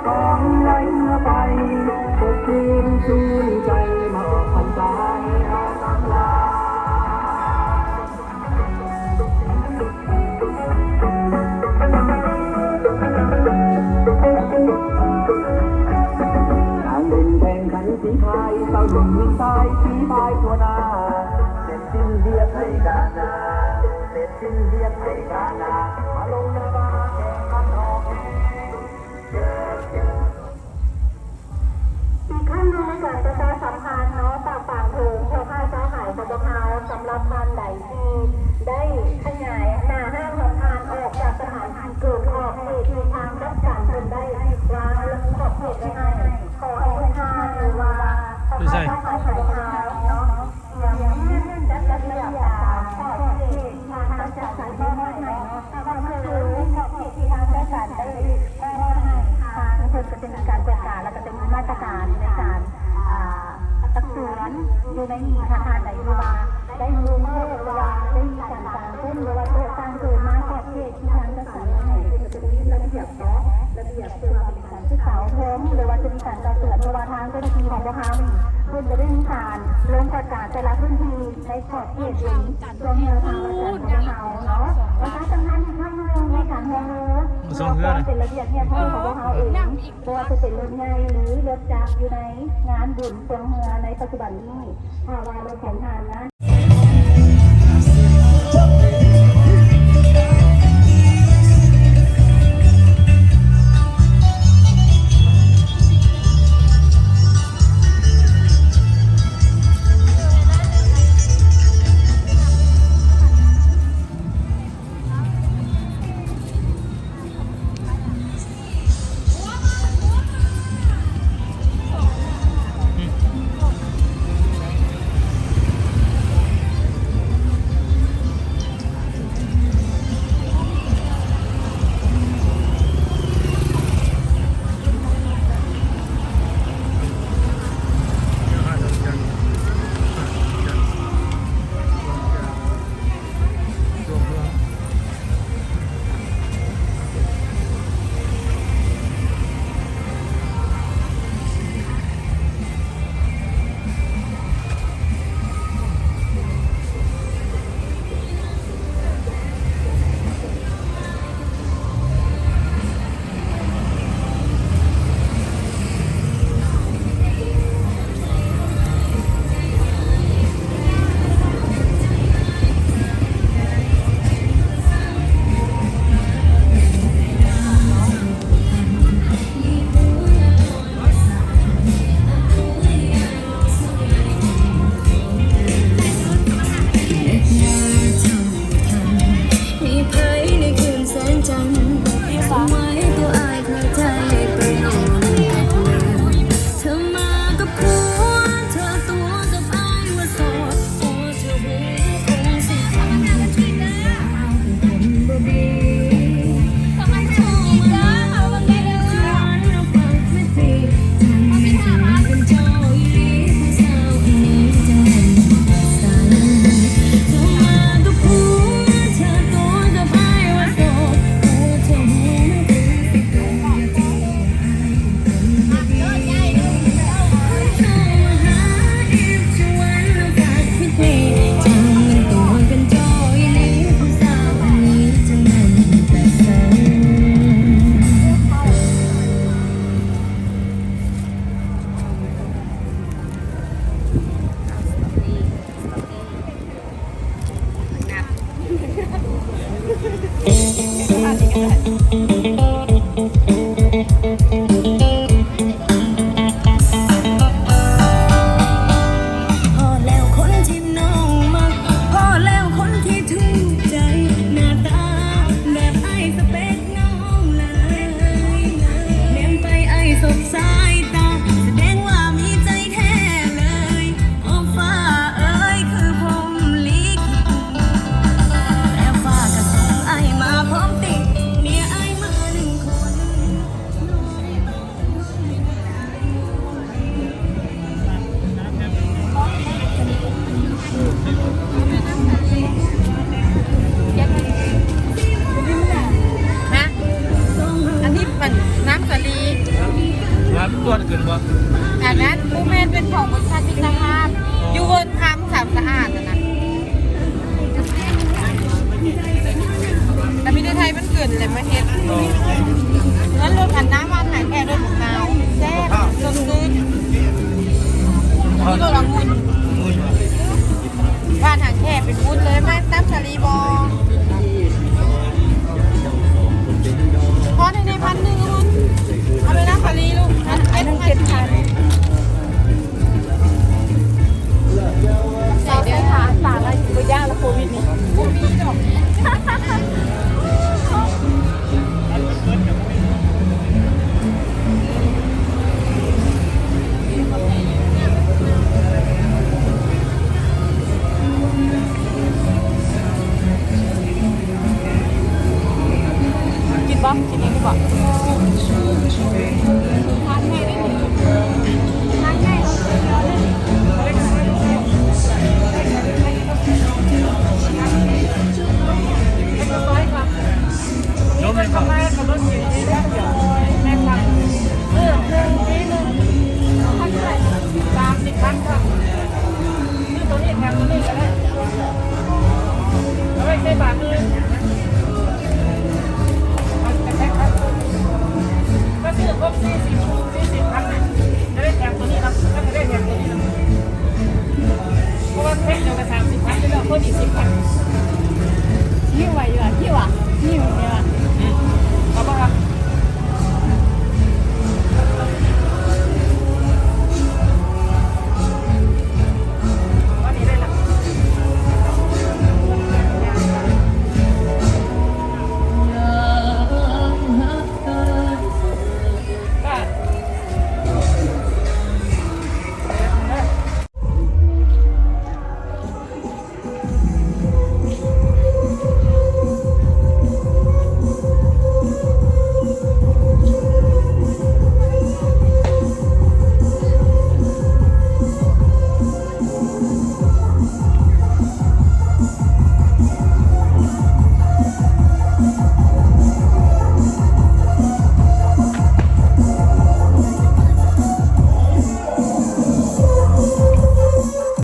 ຂອງໄຫຼເຮືອໄປ ປົກຄຶງຊູນໃຈ ມາອອກພັນສາໃຫ້ເຮົາທັງຫຼາຍ. ການຫຼິ້ນແຂ່ງຂັນສີພາຍ ຊາວໜຸ່ມຍິງຊາຍສີພາຍທົ່ວໜ້າ ເສັດສິ້ນວຽກໃຫ້ກ້າໜ້າ ເສັດສິ້ນວຽກໃຫ້ກ້າໜ້າ ມາລົງໜ້າມາແຂ່ງຂັນອອກແຮງ. ອີກຄັ້ງໜຶ່ງໃນການປະຊາສຳພັນເນາະ ຝາກຝັງເຖິງພໍ່ຄ້າຊາວຂາຍຂອງພວກເຮົາ ສຳລັບທ່ານໃດທີ່ໄດ້ຂະຫຍາຍໜ້າຮ້ານຂອງທ່ານອອກຈາກສະຖານທີ່ເກີນຂອບເຂດທີ່ທາງຈັດການເພິ່ນໄດ້ວາງຂອບເຂດໄວ້ໃຫ້ ຂໍໃຫ້ທຸກທ່ານ ຫຼືວ່າພໍ່ຄ້າຊາວຂາຍຂອງພວກເຮົາເນາະ ຕຽມຈັດລະບຽບຕາມຂອບເຂດທີ່ທາງຈັດການໄດ້ມອບໃຫ້ເນາະ ກໍຄືຂອບເຂດທີ່ທາງຈັດການໄດ້ມອບໃຫ້ ທາງເພິ່ນກໍຈະມີການກວດກາ ແລ້ວກໍຈະມີມາດຕະການໃນການ ອ່າ ຕັກເຕືອນຢູ່ໃນນີ້ ຖ້າທ່ານໃດທີ່ວ່າໄດ້ຮູ້ເມື່ອ ຫຼືວ່າໄດ້ມີການກາງເຕັນ ຫຼືວ່າໂຕະກາງເກີນມາຂອບເຂດທີ່ທາງຈັດການໄດ້ໃຫ້ ເພິ່ນກໍຈະມີລະບຽບເນາະ ລະບຽບທີ່ວ່າ ການສຶກສາອົບຮົມ ຫຼືວ່າຈະມີການຕັກເຕືອນ ເພາະວ່າທາງເຈົ້າໜ້າທີ່ຂອງພວກເຮົານີ້ ເພິ່ນຈະໄດ້ມີການລົງກວດກາແຕ່ລະພື້ນທີ່ໃນຂອບເຂດເອງ ຊ່ວງເວລາທາງລາຊະການຂອງພວກເຮົາເນາະ. ປະຊາສຳພັນອີກຄັ້ງໜຶ່ງໃນການຮ່ວມມື ເພື່ອຄວາມເປັນລະບຽບຮຽບຮ້ອຍຂອງພວກເຮົາເອງ ບໍ່ວ່າຈະເປັນລົດໃຫຍ່ ຫຼື ລົດຈັກ ຢູ່ໃນງານບຸນຊ່ວງເຮືອໃນປັດຈຸບັນນີ້ ຖ້າວ່າລົດຂອງທ່ານນັ້ນ ພໍແລ້ວຄົນທີ່ນ້ອງມັກ ພໍແລ້ວຄົນທີ່ຖືກໃຈ ໜ້າຕາແບບອ້າຍສະເປັກນ້ອງເລີຍ ແນມໄປອ້າຍສົບສາຍຕາ ສະແດງວ່າມີໃຈແທ້ເລີຍ ໂອ້ຟ້າເອີຍ ຄືພົມລິຂິດ ແລະຟ້າກໍສົ່ງອ້າຍມາພ້ອມຕິ ເມຍ ຕົວເກີນບໍ່? ອັນນັ້ນບໍ່ແມ່ນ ເປັນຂອງບໍລິສັດມິດຕະພາບ ຢູ່ເວີນຄຳສາມສະອາດຫັ້ນນະ. ແຕ່ມີແຕ່ໄທມັນເກີດແຫຼະມາເຮັດ. ເອີ ເງິນລົດອັນນ້ຳຫວານຫາງແຂກ ລົດບັກນາວ ແຊບ ສົດຊື່ນ. ມີລົດອະງຸ່ນ ຫວານຫາງແຂກເປັນບຸນເລີຍ. ມາຕຳສາລີບໍ່? ພໍໄດ້ ໄດ້ພັນໜຶ່ງ ອະງຸ່ນ ເອົາໄປນຳສາລີລູກ ອັນໜຶ່ງເຈັດພັນ. ໃສ່ເດີ ຫາຕາລາຍບໍ່ຍາກລະໂຄວິດນີ້ ບໍ່ມີດອກ. ກິນບໍ່? ກິນເອງບໍ່? ທານໃຫ້ໄດ້